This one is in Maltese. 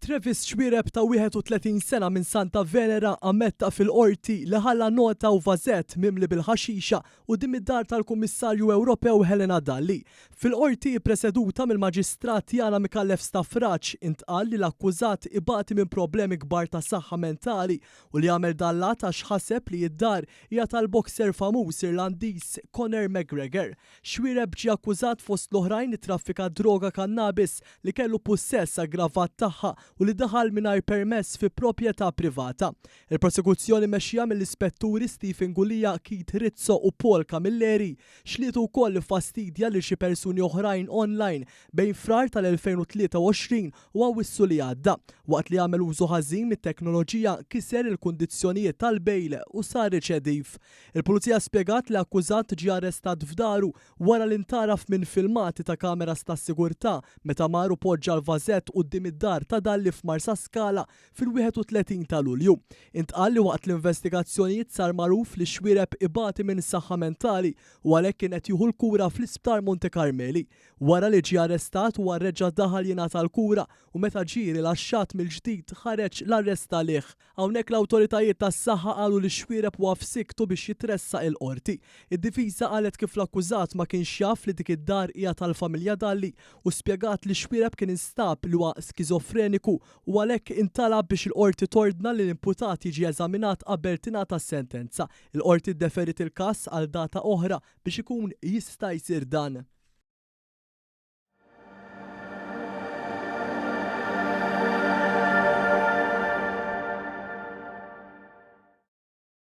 Travis Xuereb ta' 31 sena minn Santa Venera ammetta fil-Qorti li ħalla nota u vażett mimli bil-ħaxixa quddiem id-dar tal-Kummissarju Ewropew Helena Dalli. Fil-Qorti ppreseduta mill-Maġistrat Yana Micallef Stafrace intqal li l-akkużat ibati minn problemi kbar ta' saħħa mentali u li għamel dan l-att għax ħaseb li d-dar hija tal-boxer famuż Irlandiż Conor McGregor. Xuereb ġie akkużat fost l-oħrajn li traffika droga kannabis, li kellu pussess aggravat tagħha u li daħal mingħajr permess fi proprjetà privata. Il-prosekuzzjoni mmexxija mill-Ispetturi Stephen Gulia, Keith Rizzo u Paul Camilleri xlietu wkoll li ffastidja lil xi persuni oħrajn online bejn Frar tal-2023 u Awwissu li għadda. Waqt li għamel użu ħażin mit-teknoloġija kiser il-kundizzjonijiet tal-bail u sar riċediv. Il-Pulizija spjegat li akkużat ġie arrestat f'daru wara li ntgħaraf minn filmati ta' kameras tas-sigurtà meta mar u poġġa l-vażett quddiem id-dar ta' Dalli f'Marsaskala fil-31 ta' Lulju. Intqal li waqt l-investigazzjonijiet sar magħruf li Xuereb ibati minn saħħa mentali u għalhekk kien qed jieħu l-kura fl-Isptar Monte Carmeli. Wara li ġie arrestat huwa reġa' daħal jingħata l-kura u meta ġie rilaxxat mill-ġdid ħareġ l-arrest għalih. Hawnhekk l-awtoritajiet tas-saħħa qalu li Xuereb huwa f'siktu biex jitressaq il-Qorti. Id-difiża qalet kif l-akkużat ma kienx jaf li dik id-dar hija tal-familja Dalli u spjegat li Xuereb kien instab li huwa skiżofreniku u għalhekk intalab biex il-Qorti tordna li l-imputat jiġi eżaminat qabel tingħata s-sentenza. Il-Qorti ddeferiet il-każ għal data oħra biex ikun jista' jsir dan.